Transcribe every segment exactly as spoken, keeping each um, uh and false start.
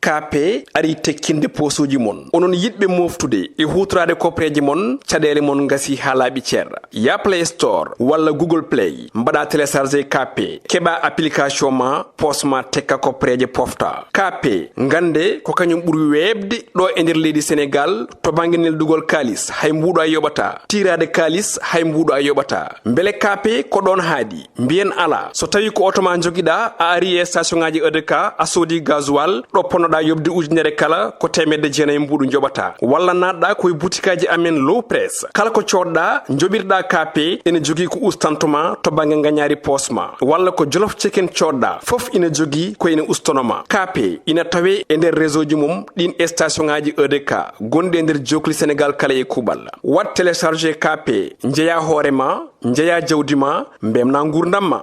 K P ari tekkinde poosuuji mon. Onon yiɗɓe mooftude e huutoraade koppereeje mon, caɗeele mon ngasii haa laaɓi cer. Yah Play Store walla Google Play, mbaɗaa télécharger K P, keɓaa application ma, poos ma tekka koppereeje pofta. K P, ngannde ko kañum ɓuri weeɓde ɗo e nder leydi Senegaal to bannge neldugol kaalis, hay mbuuɗo a yoɓataa. Tiiraade kaalis, hay mbuuɗo a yoɓataa. Mbele K P ko ɗoon haaɗi? Mbiyen alaa. So tawii ko oto ma njogiɗaa, a arii e station ŋaaji E D K, a soodii gasoil, ɗo ponnoɗaa yoɓde ujunere kala, ko teemedde jeenayi mbuuɗu njoɓataa. Walla naatɗaa ko e butikaaji amen Low Press. Kala ko coodɗaa, njoɓirɗaa K P, ene jogii ko ustanto ma to bannge ngañaari poos ma. Walla ko Jolof Chicken coodɗaa, fof ina jogii ko ene ustono ma. K P ina tawee e nder réseau ji mum ɗiin e station ŋaaji E D K gonɗi e nder jookli Senegaal kala e kuuɓal. Waɗ télécharger K P, njeyaa hoore ma, njeyaa jawdi ma, mbeltinaa nguurndam ma.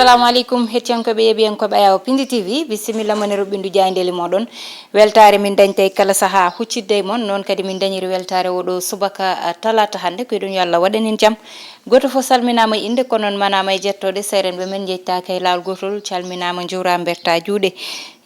Assalamu aleykum, hettiyankooɓe, yeeɓiyankooɓe Ayaw Pindi T V, bisimilla mon e roɓɓindu jaayndeeli mooɗon. Weltaare min dañta e kala sahaa huccitde e mon, noon kadi min dañiri weltaare oo ɗoo subaka, a, talaata hannde. Ko eɗon yo Allah waɗan en jam. Gooto fof salminaama e innde, kono noon manaama e jettooɗe. Seerenɓe men njettaaka e laawol gootol, calminaama, njuuraama, mbertaa juuɗe.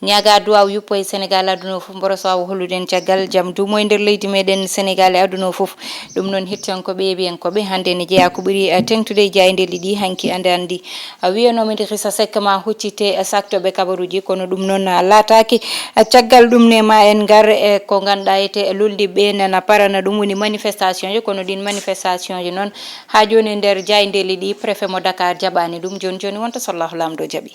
Ñaagaa duwaaw yuppo e Senegaal, aduna o fof, mboro so awa hollude en caggal jam duumo e nder leydi meɗen Senegaal e aduna o fof. Ɗum noon, hettiyankooɓe, yeeɓiyankooɓe, hannde ene jeyaa ko ɓuri, eh, teeŋtude e jaayndeeli ɗi hanki ande anndi. A wiyanoomi nde Idrissa Seck ma huccite, eh, saktooɓe kabaruuji, kono ɗum noon, ah, laataaki. Ah, caggal ɗum ne ma en ngar e ko ngannduɗaa etee lolliiɓe nana parana ɗum woni manifestation ji, kono ɗiin manifestation ji noon haa jooni e nder jaayndeeli ɗi, préfet mo Dakar jaɓaani ɗum. Jooni jooni wonta so Allahu Laamɗo jaɓi.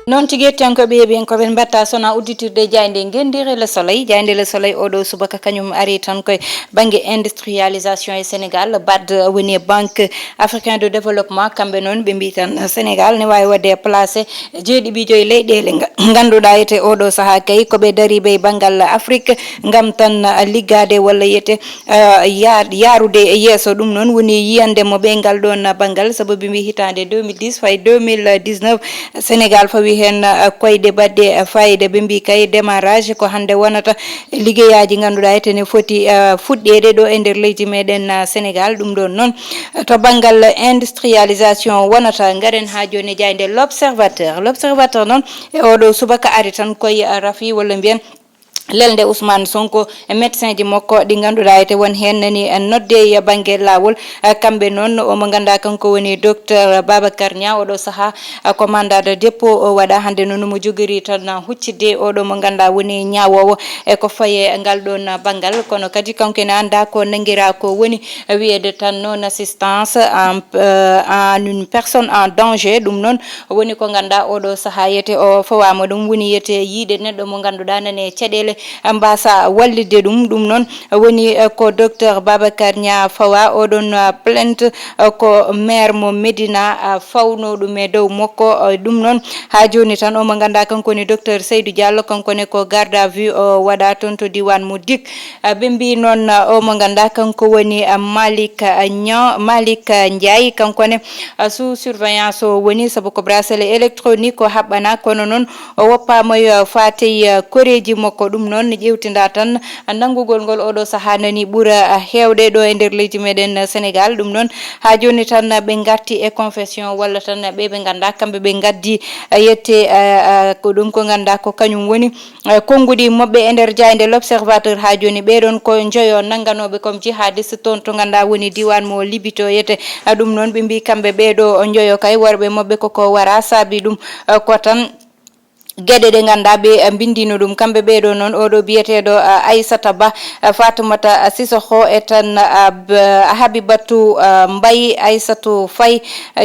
Noon tigi, hettiyankooɓe, yeeɓiyankooɓe, en mbaɗta sona udditirde jaaynde ngenndiire Le Soleil. Jaaynde Le Soleil oo ɗoo subaka kañum ari tan koye bannge industrialisation e Senegaal. BAD woni Banque Africain de Développement, kamɓe noon ɓe mbii tan Senegaal ne waawi waɗde placé jeeɗiɓijo e leyɗeele nga-, ngannduɗaa etee oo ɗoo sahaa kay ko ɓe dariiɓe e banngal Afrik ngam tan liggaade walla etee eh, ya-, yaarude e yeeso. Ɗum noon woni yiyannde mo ɓe ngal ɗoon banngal, sabu ɓe mbii hitaande deux mille dix fayi deux mille dix-neuf, Senegaal fawi heen, eh, koyɗe baɗɗe, eh, faayiida. Ɓe mbii kay démarrage ko hannde wonata liggeyaaji ngannduɗaa etee ne foti, eh, fuɗɗeede ɗo e nder leydi meɗen, eh, Senegaal. Ɗum ɗoon noon, eh, to banngal industrialisation wonata. Ngaren haa jooni e jaaynde L'Observateur. L'Observateur noon e oo ɗoo subaka ari tan koye, eh, rafi walla mbiyen lelnde Ousmane Sonko e médecin ji makko ɗi ngannduɗaa etee won heen nani nodde e bannge laawol. Kamɓe noon, o mo ngannduɗaa kanko woni docteur Babacar Niang, oo ɗoo sahaa ko mandat de dépôt o waɗaa hannde, noon mo jogori tan huccitde oo ɗoo mo ngannduɗaa woni ñaawoowo e ko faye ngal ɗoon banngal. Kono kadi kanko ene anndaa ko nanngiraa ko woni wiyeede tan non assistance en, euh, en une personne en danger. Ɗum noon woni ko ngannduɗaa oo ɗoo sahaa etee o fawaama, ɗum woni etee yiyde neɗɗo mo ngannduɗaa nane caɗeele mbaasa wallitde ɗum. Ɗum noon woni, eh, ko docteur Babacar Niang fawa. Oo ɗoon, eh, plainte, eh, ko maire mo Médina, eh, fawnoo ɗum e dow makko. Eh, ɗum noon haa jooni tan o mo ngannduɗaa kanko woni docteur Seydou Diallo, kanko ne ko garde à vue o waɗaa toon to diiwaan mo Digue. Eh, ɓe mbii noon, eh, o mo ngannduɗaa kanko woni, eh, Malick, eh, Niang, Malick, eh, Ndiaye, kanko ne, eh, sous surveillance o woni, sabu ko bracelet électronique o haɓɓanaa, kono noon o woppaama yo faatey, eh, koreeji makko. Ɗum noon ƴeewtindaa tan nanngugol ngol oo ɗoo sahaa nani ɓura, eh, heewde ɗo e nder leydi meɗen, eh, Senegaal. Ɗum noon haa jooni tan, eh, ɓe ngarti e confession walla tan, eh, ɓe ɓe ngannduɗaa kamɓe ɓe ngaddi, eh, yette, eh, eh, ko ɗum ko ngannduɗaa ko kañum woni eh, konnguɗi maɓɓe e nder jaaynde L'Observateur haa jooni. Ɓee ɗoon ko njoyo nannganooɓe comme jihadiste toon to ngannduɗaa woni diiwaan mo Libi to etee. Eh, ɗum noon ɓe mbii kamɓe ɓee ɗoo njoyo kay worɓe maɓɓe koko wara saabi ɗum, eh, ko tan geɗe ɗe ngannduɗaa ɓe, eh, mbinndiino ɗum. Kamɓe ɓee ɗoo noon, oo ɗoo biyeteeɗo, eh, Aissata Ba, eh, Fatoumata, eh, Sissoko e tan, eh, Ab-, eh, Habibatu, eh, Mbaye, Aissatou Faye,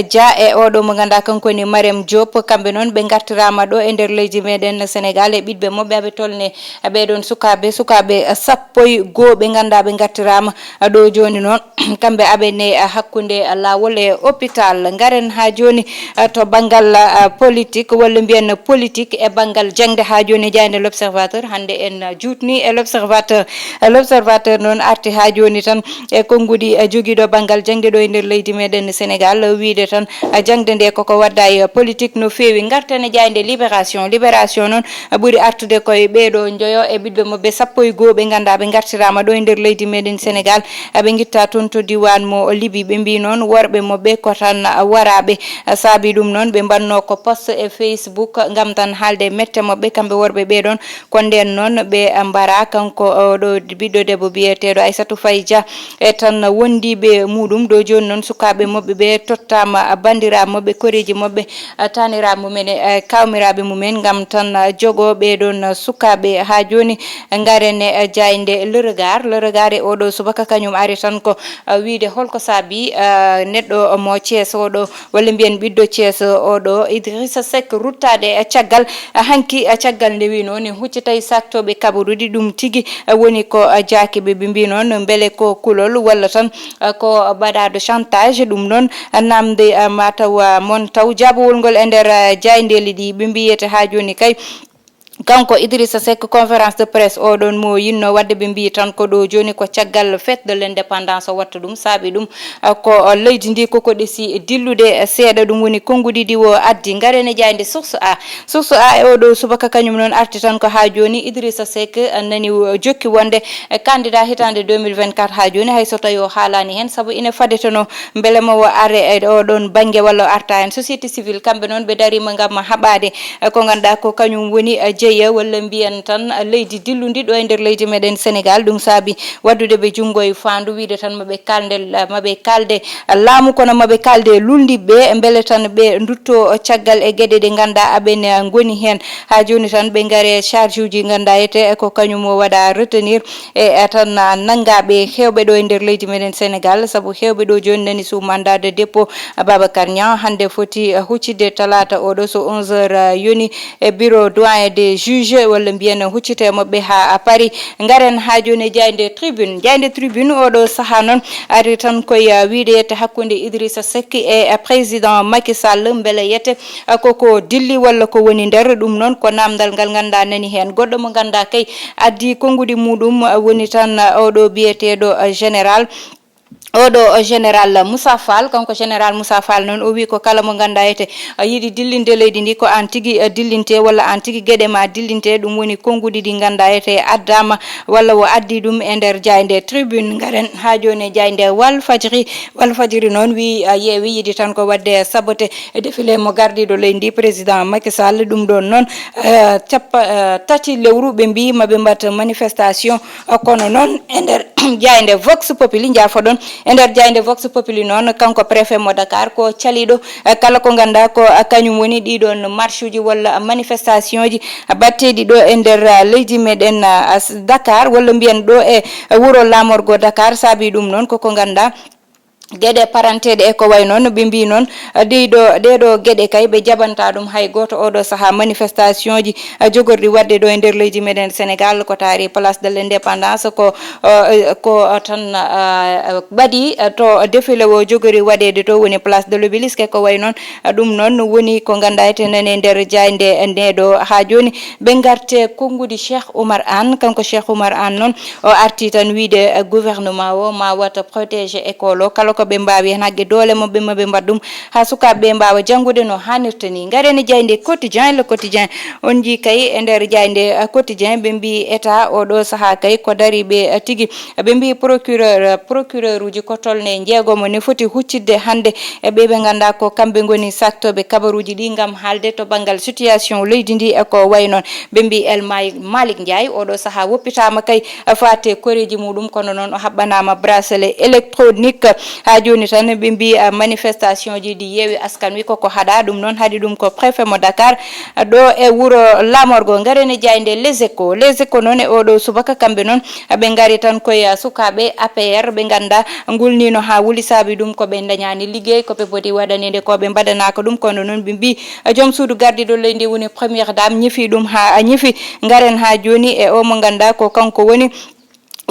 Dia e oo ɗoo mo ngannduɗaa kanko woni Marème Diop. Kamɓe noon ɓe ngartiraama ɗo e nder leydi meɗen Senegaal e ɓiɓɓe maɓɓe aɓe tolni ɓee ɗoon sukaaɓe, sukaaɓe sappo e goo ɓe ngannduɗaa ɓe ngartiraama ɗo jooni noon. Kamɓe aɓe ne hakkunde laawol e hôpital. Ngaren haa jooni to banngal politique walla mbiyen politique e banngal jaŋde haa jooni e jaaynde L'Observateur. Hannde en juutni e L'Observateur. L'Observateur noon arti haa jooni tan e konnguɗi, eh, jogiiɗo banngal jaŋde ɗo e nder leydi meɗen Sénégal, wiyde tan, eh, jaŋde nde koko wadda e politique no feewi. Ngarten e jaaynde Libération. Libération noon, eh, ɓuri artude koye ɓeeɗo njoyo e ɓiɗɗo maɓɓe sappo e goo ɓe ngannduɗaa ɓe ngartiraama ɗo e nder leydi meɗen Sénégal. Eh, ɓe ngitta toon to diiwaan mo Libi. Ɓe mbii noon worɓe maɓɓe ko tan, eh, waraaɓe. Eh, saabi ɗum noon ɓe mbaɗno ko post e Facebook ngam tan haalde mette maɓɓe kamɓe worɓe ɓee ɗoon. Ko ndeen noon ɓe mbara kanko, o, ɗo ɓiɗɗo debbo biyeteeɗo Aissatou Faye Dia e tan wondiiɓe muɗum. Ɗo jooni noon sukaaɓe maɓɓe ɓe tottaama banndiraaɓe maɓɓe, koreeji maɓɓe, a, taaniraaɓe mumen e, e kawmiraaɓe mumen ngam tan, a, jogo ɓee ɗoon sukaaɓe. Haa jooni ngaren e, e jaaynde Le Regard. Le Regard e oɗo subaka kañum ari tan ko, a, wiyde holko saabi, a, neɗɗo mo Thiès oɗo walla mbiyen ɓiɗɗo Thiès oɗo Idrissa Seck ruttaade e caggal, hanki caggal nde wino ni huccitay saktooɓe kabaruɗi. Ɗum tigi woni ko jaaki ɓe. Ɓe mbi noon mbele ko kulol walla tan ko baɗaɗo chantage. Ɗum noon namde mataw mon taw jaabawol ngol e nder jaayndeeli ɗi. Ɓe mbiyete haa jooni kay kanko Idrissa Seck, conférence de presse oɗon mo yinno wadde, ɓe mbi tan ko ɗo joni ko caggal fête de l'indépendance o watta ɗum. Saabi ɗum, ah, ko, ah, leydi ndi koko ɗesi dillude seeɗa, ɗum woni konnguɗi ɗi o addi. Ngaren e jaaynde Source A. Source A e oɗo subaka kañum noon arti tan ko haa joni Idrissa Seck, ah, nani, ah, jokki wonde, eh, candidat hitande deux mille vingt-quatre haa joni, hay so tawi o haalani hen, sabu ina fadeteno mbele mo o are e oɗon bannge walla o arta heen. Société civile, kamɓe noon ɓe dariima ngam haɓaade, eh, ko ngannduɗaa ko kañum woni, eh, jeya walla mbiyen tan, eh, leydi dillundi ɗo e nder leydi meɗen Sénégal. Ɗum saabi waɗdude ɓe junngo e faandu, wiyde tan maɓe kaalde, eh, maɓe kaalde, eh, laamu, kono maɓe kaalde lulndiɓe ɓe, mbele tan ɓe ndutto caggal e geɗe ɗe ngannduɗaa aɓen, eh, ngoni heen. Haa jooni tan ɓe ngare charge uji ngannduɗaa ete, eh, ko kañum o waɗa retenir. E, e tan, ah, nanngaɓe heewɓe ɗo e nder leydi meɗen Sénégal, sabu heewɓe ɗo jooni nani sous mandat de dépôt. Ah, Babacar Niang hannde foti, ah, huccitde talaata oɗo so onze heures, ah, yoni e bureau doyen des juges, walla mbiyen huccite maɓɓe haa, ah, Paris. Ngaren haa jooni e jaaynde Tribune. Jaaynde Tribune oɗo sahaa noon ari tan koye, ah, wiyde yette hakkunde Idrissa Seck e, ah, président Macky Sall, mbele yette, ah, koko dilli walla ko woni nder. Ɗum noon ko namdal ngal ngannduɗaa nani heen. Goɗɗo mo ngannduɗaa kay addi konnguɗi muɗum, ah, woni tan, ah, oɗo biyeteeɗo, ah, général. Oɗo, ah, général Moussa Fall, kanko général Moussa Fall noon, o wi ko kala mo ngannduɗaa ete, ah, yiɗi dillinde leydi ndi, ko aan tigi, ah, dillinte walla aan tigi geɗe ma dillinte. Ɗum woni konnguɗi ɗi ngannduɗaa ete addama walla o addi ɗum e nder jaaynde Tribune. Ngaren haa jooni e jaaynde Walfadjri. Walfadjri noon wi, ah, yeewi yiɗi tan ko waɗde sabote e défilé mo gardiiɗo leydi ndi, président Macky Sall. Ɗum ɗoon noon, eh, cappa, eh, tati lewru ɓe mbi maɓe mbaɗ manifestation. Eh, kono noon e nder jaaynde Vox Populi, njaafoɗon, e nder jaaynde Vox Populi noon, kanko préfet mo Dakar ko caliɗo, eh, kala ko ngannduɗaa ko, eh, kañum woni ɗiɗon marche uji walla manifestation ji, eh, batteɗi ɗo e nder, eh, leydi meɗen, eh, as-, Dakar, walla mbiyen ɗo e, eh, wuro laamorgo Dakar. Saabi ɗum noon koko ngannduɗaa geɗe paranteɗe e ko way noon. Ɓe mbi noon, eh, ɗiɗo, ɗeɗo geɗe kay ɓe jaɓanta ɗum hay gooto oɗo sahaa. Manifestation ji, eh, jogorɗi waɗde ɗo e nder leydi meɗen Sénégal ko taari Place de l'Indépendance, ko, eh, ko tan, eh, ɓaɗi, eh, to défilé o jogori waɗeede to woni Place de l'Obélisque e ko way noon. Eh, ɗum noon woni ko ngannduɗaa ete nane nder jaaynde nde ɗo. Haa jooni ɓe ngarte konnguɗi Cheikh Oumar Anne. Kanko Cheikh Oumar Anne noon, o arti tan wiyde, eh, gouvernement o ma wata protégé école o. Kala ko ɓe mbaawi heen haqqe doole maɓɓe, maɓe mbaɗ ɗum haa sukaaɓe ɓe mbaawa janngude no haanirta ni. Ngaren e jaaynde Quotidien, Le Quotidien. On njii kay e nder jaaynde, eh, Quotidien, ɓe mbi état oɗo sahaa kay ko dari ɓe, eh, tigi. Ɓe mbi procureur, eh, procureur uji ko tolne jeegomo ne foti huccitde hannde e ɓe ɓe ngannduɗaa ko kamɓe ngoni saktooɓe kabaruuji ɗi ngam haalde to banngal situation leydi ndi e ko way noon. Ɓe mbi El May-, Malick Ndiaye oɗo sahaa woppitaama kay faate koreeji muɗum, kono noon o haɓɓanaama bracelet électronique. Haa jooni tan ɓe mbi, ah, manifestation ji ɗi Yewwi Askan Wi koko haɗa. Ɗum noon haɗi ɗum ko préfet mo Dakar, ah, ɗo e wuro laamorgo. Ngaren e jaaynde Les Échos. Les Échos noon e oɗo subaka kamɓe noon ɓe ngari tan koye, ah, sukaaɓe A P R ɓe ngannduɗaa ngulniino haa wuli. Saabi ɗum ko ɓe ndañaani liggey, ko ɓe poti waɗaneede ko ɓe mbaɗanaaka ɗum. Kono noon ɓe mbi, ah, joom suudu gardiiɗo leydi woni première dame ñifi ɗum haa, ah, ñifi. Ngaren haa jooni e o mo ngannduɗaa ko kanko woni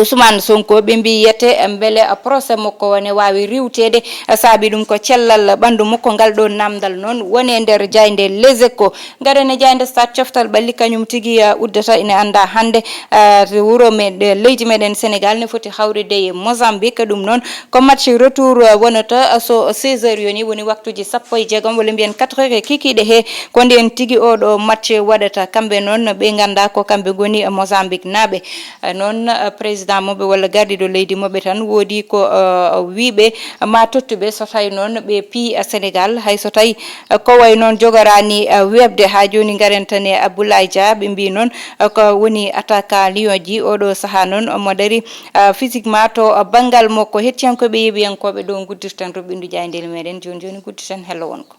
Ousmane Sonko, ɓe mbi yete mbele procès makko o ne waawi riwteede, saabi ɗum ko cellal ɓanndu makko. Ngal ɗo namdal noon woni e nder jaaynde Les Échos. Ngaren e jaaynde Stade, coftal ɓalli kañum tigi, uh, uddata ina annda hannde, uh, wuro meɗen, leydi meɗen Sénégal ne foti hawride e Mozambique. Ɗum noon ko match retour, uh, wonata, uh, so seize heures yoni, woni waktuuji sappo e jeegom, walla mbiyen quatre heures e kikiiɗe he. Ko ndeen tigi oɗo match waɗata. Kamɓe noon ɓe ngannda ko kamɓe ngoni Mozambique naaɓe. Uh, noon, uh, président moɓe walla gardiiɗo leydi moɓe tan woodi ko, uh, wiiɓe ma tottuɓe so tawi noon ɓe pii, uh, Sénégal, hay so tawi ko way noon jogoraani, eh, weeɓde. Haa jooni, ngaren tan e Abdoulaye Dia, ɓe mbii noon, eh, ko woni attaquant Lion ji. Oɗo sahaa noon omo darii, eh, physiquement to, eh, banngal makko. Hettiyankooɓe, yeeɓiyankooɓe, ɗo nguddirten ruɓɓindu jaayndeeli meɗen. Jooni jooni nguddirten hello wongo.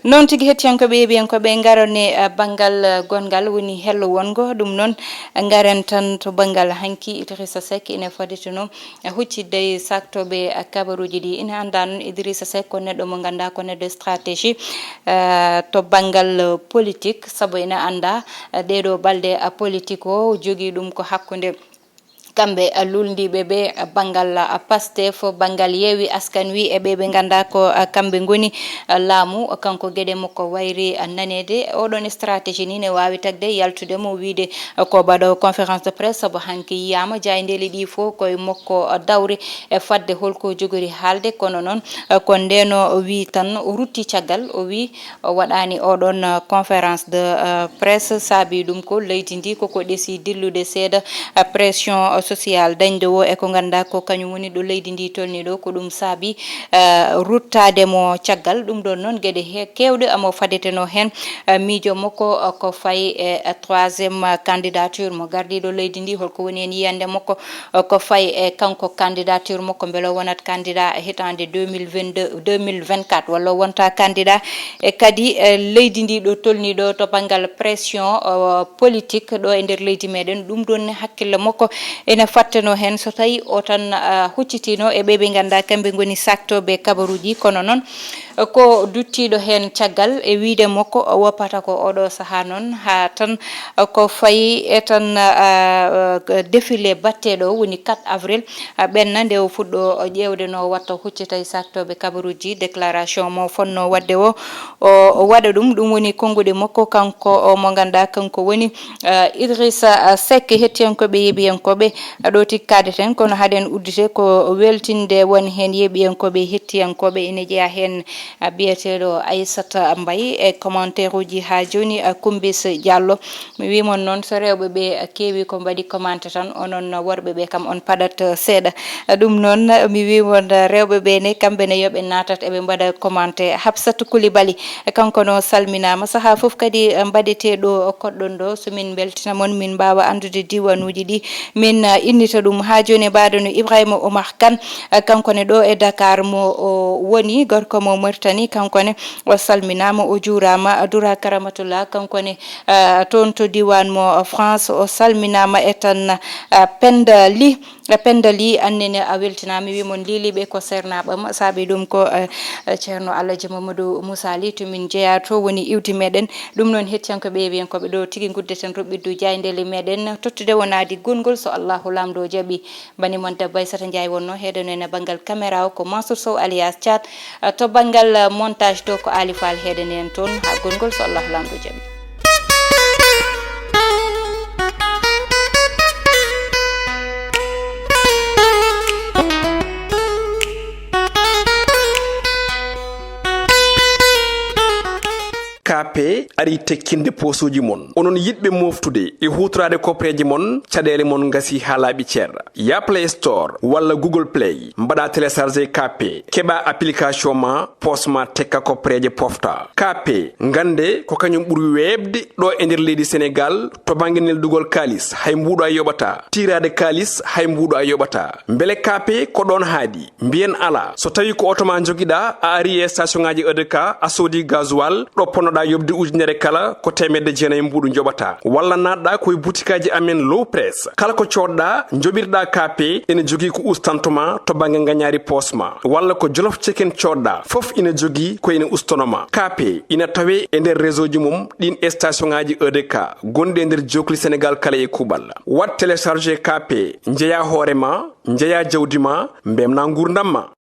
Noon tigi, hettiyankooɓe, yeeɓiyankooɓe, ngaren e, eh, banngal, eh, gonngal, woni hello wongo. Ɗum noon, ngaren tan to banngal hanki. Idrissa Seck ina faditino huccitde e saaktooɓe kabaruuji ɗi. Ina annda noon Idrissa Seck ko neɗɗo mo ngannduɗaa ko neɗɗo stratégie, eh, to banngal politique, sabu ina annda, eh, ɗeeɗo balɗe, eh, politique o jogii ɗum ko hakkunde kamɓe, eh, luulndiiɓe ɓe, eh, banngal, eh, Pastef, banngal Yewwi Askan Wi e ɓe ɓe ngannduɗaa ko, eh, kamɓe ngoni, eh, laamu. Kanko geɗe makko wayri, eh, naneede. Oɗon stratégie ni ne waawi tagde yaltude mo wiyde ko baɗo conférence de presse, sabu hanki yiyaama jaayndeeli ɗi fof koye makko dawri e fadde holko jogori haalde. Kono noon, ko ndeen o wi tan, o rutti caggal, o wi o waɗaani oɗon conférence de, euh, presse. Saabi ɗum ko leydi ndi koko ɗesi dillude seeɗa, euh, pression sociale dañde o e ko ngannduɗaa ko kañum woni ɗo leydi ndi tolni ɗo, ko ɗum saabi, euh, ruttaade mo caggal. Ɗum ɗoon noon geɗe he-, keewɗe omo fadeteno heen. Eh, miijo makko, eh, ko fayi e, eh, troisième, eh, candidature mo gardiiɗo leydi ndi, holko woni heen yiyannde makko, eh, ko fayi e kanko candidature makko, mbele o wonat candidat e hitaande deux mille vingt-deux, deux mille vingt-quatre, walla o wonta candidat. E kadi, eh, leydi ndi ɗo tolni ɗo to banngal pression, eh, politique ɗo e nder leydi meɗen, ɗum ɗoon ne hakkille makko ene fatteno heen. So tawi o tan, eh, huccitino e ɓe ɓe ngannduɗaa kamɓe ngoni saaktooɓe kabaruuji, kono noon ko duttiiɗo heen caggal e wiyde makko, o woppata ko oɗo sahaa noon, haa tan ko fayi e tan, ah, défilé batteɗo woni quatre avril, ah, ɓenna nde o fuɗɗo ƴeewde no watta huccita e saaktooɓe kabaruuji, déclaration mo fotno waɗde o, o, o waɗa ɗum. Ɗum woni konnguɗi makko, kanko o mo ngannduɗaa kanko woni, ah, Idrissa, ah, Seck. Hettiyankooɓe, yeeɓiyankooɓe, ɗo tigi kaadeten, kono haɗen uddite ko weltinde won heen yeeɓiyankooɓe, hettiyankooɓe, ina jeyaa heen, ah, biyeteeɗo Aissata Mbaye e commentaire uji haa jooni, ah, Kumbis Diallo. Mi wii mon noon, so rewɓe ɓe, ah, keewi ko mbaɗi commenté tan, onon worɓe ɓe kam on paɗat, ah, seeɗa. Ah, ɗum noon, ah, mi wii mon, ah, rewɓe ɓe ne, kamɓe ne yo ɓe naatat eɓe mbaɗa commenté. Hafsat Coulibaly, kanko no salminaama. Sahaa fof kadi, ah, mbaɗetee ɗo koɗɗon ɗo, so min mbeltina mon, min mbaawa anndude diiwanuuji ɗi min, ah, innita ɗum. Haa jooni, mbaɗo no Ibrahima Omar Kane, ah, kanko ne ɗo e Dakar mo o woni, gorko mo Mauritanie, kanko ne o salminaama, o juuraama. Dura Karamatullah, kanko ne, ah, toon to diiwaan mo France, o salminaama e tan, ah, Penda Ly. Penda Ly, aan ne a weltinaama, mi wii mon liiliiɓe ko seernaaɓam, saabi ɗum ko, eh, eh, Ceerno Alhaji Mamadou Moussa Ly to min jeyaa to woni iwdi meɗen. Ɗum noon, hettiyankooɓe, yeeɓiyankooɓe, ɗo tigi nguddeten ruɓɓiddu jaayndeeli meɗen, tottude wonaade gonngol so Allahu Laamɗo jaɓi. Bani mon debbo Aissata Ndiaye wonno heedano en e banngal caméra o, ko Mansour Sow alias Thiat. To banngal montage to ko Ali Fall heedani en toon haa gonngol so Allahu Laamɗo jaɓi. K P arii tekkinde poosuuji mon. Onon yiɗɓe mooftude e huutoraade kopreeje mon, caɗeele mon ngasii haa laaɓi cer. Yah Play Store walla Google Play, mbaɗaa télécharger K P, keɓaa application ma, poos ma tekka kopreeje pofta. K P, ngannde ko kañum ɓuri weeɓde ɗo e nder leydi Senegaal to bannge neldugol kaalis, hay mbuuɗu a yoɓataa. Tiiraade kaalis, hay mbuuɗu a yoɓataa. Mbele K P ko ɗoon haaɗi? Mbiyen alaa. So tawii ko oto ma njogiɗaa, a arii e station ŋaaji E D K, a soodii gasoil, ɗo ponnoɗaa A yoɓde ujunere kala ko teemedde jeenayi mbuuɗu njoɓata. Walla naatɗa ko e butikaaji amen Low Press. Kala ko coodɗa, njoɓirɗa K P, ene jogii ko ustanto ma to bannge ngañaari poos ma. Walla ko Jolof Chicken coodɗa, fof ina jogii ko ene ustono ma. K P ina tawee e nder réseau ji mum ɗin station ŋaaji E D K gonɗi e nder jookli Senegaal kala e kuuɓal. Waɗ télécharger K P, njeyaa hoore ma, njeyaa jawdi ma, mbemna nguurndam ma.